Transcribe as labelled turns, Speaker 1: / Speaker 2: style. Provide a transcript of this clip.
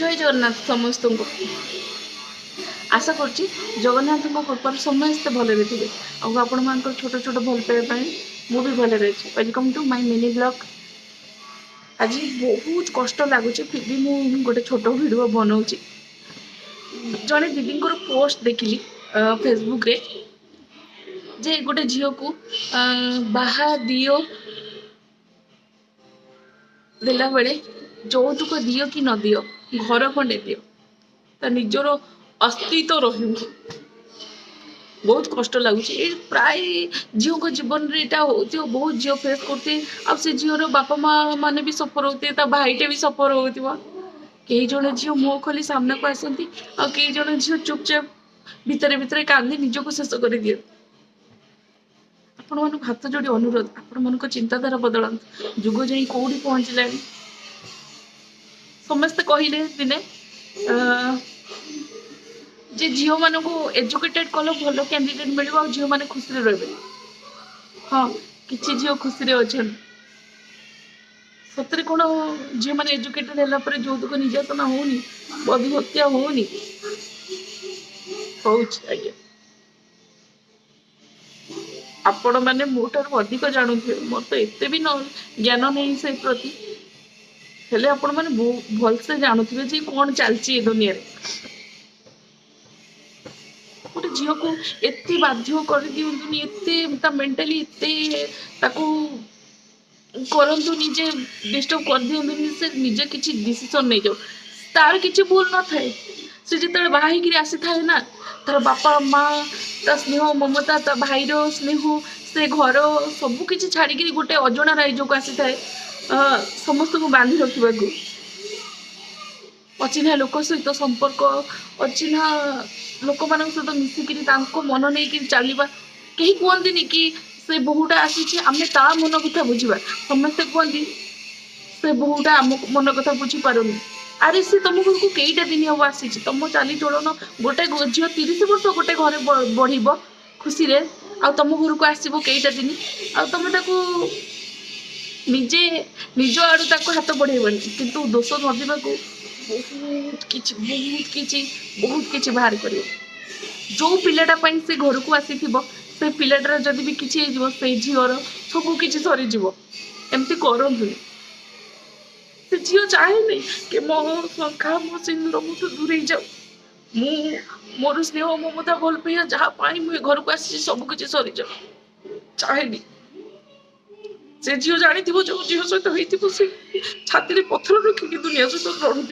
Speaker 1: ଜୟ ଜଗନ୍ନାଥ ସମସ୍ତଙ୍କୁ। ଆଶା କରୁଛି ଜଗନ୍ନାଥଙ୍କ କୃପାରୁ ସମସ୍ତେ ଭଲରେ ଥିବେ ଆଉ ଆପଣମାନଙ୍କର ଛୋଟ ଛୋଟ ଭଲ ପାଇବା ପାଇଁ ମୁଁ ବି ଭଲରେ ଅଛି। Welcome to my mini vlog. ଆଜି ବହୁତ କଷ୍ଟ ଲାଗୁଛି, ଫିର୍ ବି ମୁଁ ଗୋଟେ ଛୋଟ ଭିଡ଼ିଓ ବନଉଛି। ଜଣେ ଦିଦିଙ୍କର ପୋଷ୍ଟ ଦେଖିଲି ଫେସବୁକରେ ଯେ ଗୋଟେ ଝିଅକୁ ବାହା ଦିଅ ଦେଲାବେଳେ ଯୌତୁକ ଦିଅ କି ନ ଦିଅ, ଘର ଖଣ୍ଡେ ଦିଅ, ତା ନିଜର ଅସ୍ତିତ୍ୱ ରହିବ। ବହୁତ କଷ୍ଟ ଲାଗୁଛି। ଏ ପ୍ରାୟ ଝିଅଙ୍କ ଜୀବନରେ ଏଇଟା ହେଉଥିବ, ବହୁତ ଝିଅ ଫେସ୍ କରୁଥିବେ ଆଉ ସେ ଝିଅର ବାପା ମା ମାନେ ବି ସଫର ହେଉଥିବେ, ତା ଭାଇଟା ବି ସଫର ହେଉଥିବ। କେହି ଜଣେ ଝିଅ ମୁହଁ ଖୋଲି ସାମ୍ନାକୁ ଆସନ୍ତି ଆଉ କେହି ଜଣେ ଝିଅ ଚୁପଚାପ ଭିତରେ ଭିତରେ କାନ୍ଦି ନିଜକୁ ଶେଷ କରିଦିଅନ୍ତି। ଆପଣମାନଙ୍କୁ ହାତ ଯୋଡ଼ି ଅନୁରୋଧ, ଆପଣମାନଙ୍କ ଚିନ୍ତାଧାରା ବଦଳାନ୍ତୁ। ଯୁଗ ଯାଇ କୋଉଠି ପହଞ୍ଚିଲାଣି। ସମସ୍ତେ କହିଲେ ଦିନେ ଯେ ଝିଅମାନଙ୍କୁ ଏଜୁକେଟେଡ୍ କଲେ ଭଲ କ୍ୟାଣ୍ଡିଡେଟ୍ ମିଳିବ ଆଉ ଝିଅମାନେ ଖୁସିରେ ରହିବେ। ହଁ, କିଛି ଝିଅ ଖୁସିରେ ଅଛନ୍ତି। ସତରେ କ'ଣ ଝିଅମାନେ ଏଜୁକେଟେଡ୍ ହେଲା ପରେ ଯୌତୁକ ନିର୍ଯାତନା ହଉନି, ବଧୂ ହତ୍ୟା ହଉନି? ହଉଛି ଆଜ୍ଞା। ଆପଣମାନେ ମୋ ଠାରୁ ଅଧିକ ଜାଣୁଥିବେ, ମୋର ତ ଏତେ ବି ନ ଜ୍ଞାନ ନେଇ ସେ ପ୍ରତି, ହେଲେ ଆପଣମାନେ ଭଲସେ ଜାଣୁଥିବେ ଯେ କ'ଣ ଚାଲିଛି ଏ ଦୁନିଆରେ। ଗୋଟେ ଝିଅକୁ ଏତେ ବାଧ୍ୟ କରିଦିଅନ୍ତୁନି, ଏତେ ତା ମେଣ୍ଟାଲି ଏତେ ତାକୁ କରନ୍ତୁନି ଯେ ଡିଷ୍ଟର୍ବ କରିଦିଅନ୍ତୁନି, ସେ ନିଜେ କିଛି ଡିସିସନ୍ ନେଇଯାଉ। ତାର କିଛି ଭୁଲ ନଥାଏ। ସେ ଯେତେବେଳେ ବାହା ହେଇକିରି ଆସିଥାଏ ନା, ତାର ବାପା ମା, ତା ସ୍ନେହ ମମତା, ତା ଭାଇର ସ୍ନେହ, ସେ ଘର ସବୁ କିଛି ଛାଡ଼ିକିରି ଗୋଟେ ଅଜଣା ରାଇଜକୁ ଆସିଥାଏ ସମସ୍ତଙ୍କୁ ବାନ୍ଧି ରଖିବାକୁ। ଅଚିହ୍ନା ଲୋକ ସହିତ ସମ୍ପର୍କ, ଅଚିହ୍ନା ଲୋକମାନଙ୍କ ସହିତ ମିଶିକିରି ତାଙ୍କ ମନ ନେଇକିରି ଚାଲିବା। କେହି କୁହନ୍ତିନି କି ସେ ବୋହୂଟା ଆସିଛି, ଆମେ ତା ମନ କଥା ବୁଝିବା। ସମସ୍ତେ କୁହନ୍ତି ସେ ବୋହୂଟା ଆମ ମନ କଥା ବୁଝିପାରୁନି। ଆରେ ସେ ତମ ଘରକୁ କେଇଟା ଦିନ ହବ ଆସିଛି, ତମ ଚାଲିଚଳନ, ଗୋଟେ ଝିଅ 30 ବର୍ଷ ଗୋଟେ ଘରେ ବଢିବ ଖୁସିରେ, ଆଉ ତମ ଘରକୁ ଆସିବ କେଇଟା ଦିନ, ଆଉ ତମେ ତାକୁ ନିଜେ ନିଜ ଆଡୁ ତାକୁ ହାତ ବଢେଇବନି, କିନ୍ତୁ ଦୋଷ ନଦେବାକୁ ବହୁତ କିଛି, ବହୁତ କିଛି, ବହୁତ କିଛି ବାହାର କରିବ। ଯୋଉ ପିଲାଟା ପାଇଁ ସେ ଘରକୁ ଆସିଥିବ, ସେ ପିଲାଟାର ଯଦି ବି କିଛି ହେଇଯିବ, ସେଇ ଝିଅର ସବୁ କିଛି ସରିଯିବ। ଏମିତି କରନ୍ତୁନି। ସେ ଝିଅ ଚାହେଁନି କି ମୋ ଶଙ୍ଖା, ମୋ ସିନ୍ଦୁର ମୋଠୁ ଦୂରେଇ ଯାଉ, ମୁଁ ମୋର ସ୍ନେହ ମମତା ଭଲ ପାଇବା ଯାହା ପାଇଁ ମୁଁ ଏ ଘରକୁ ଆସିଛି ସବୁ କିଛି ସରିଯାଉ, ଚାହେଁନି। ସେ ଝିଅ ଜାଣିଥିବ, ଯୋଉ ଝିଅ ସହିତ ହେଇଥିବ, ସେ ଛାତିରେ ପଥର ରଖିକି ଦୁନିଆ ସହିତ ଲଢୁଥିବ।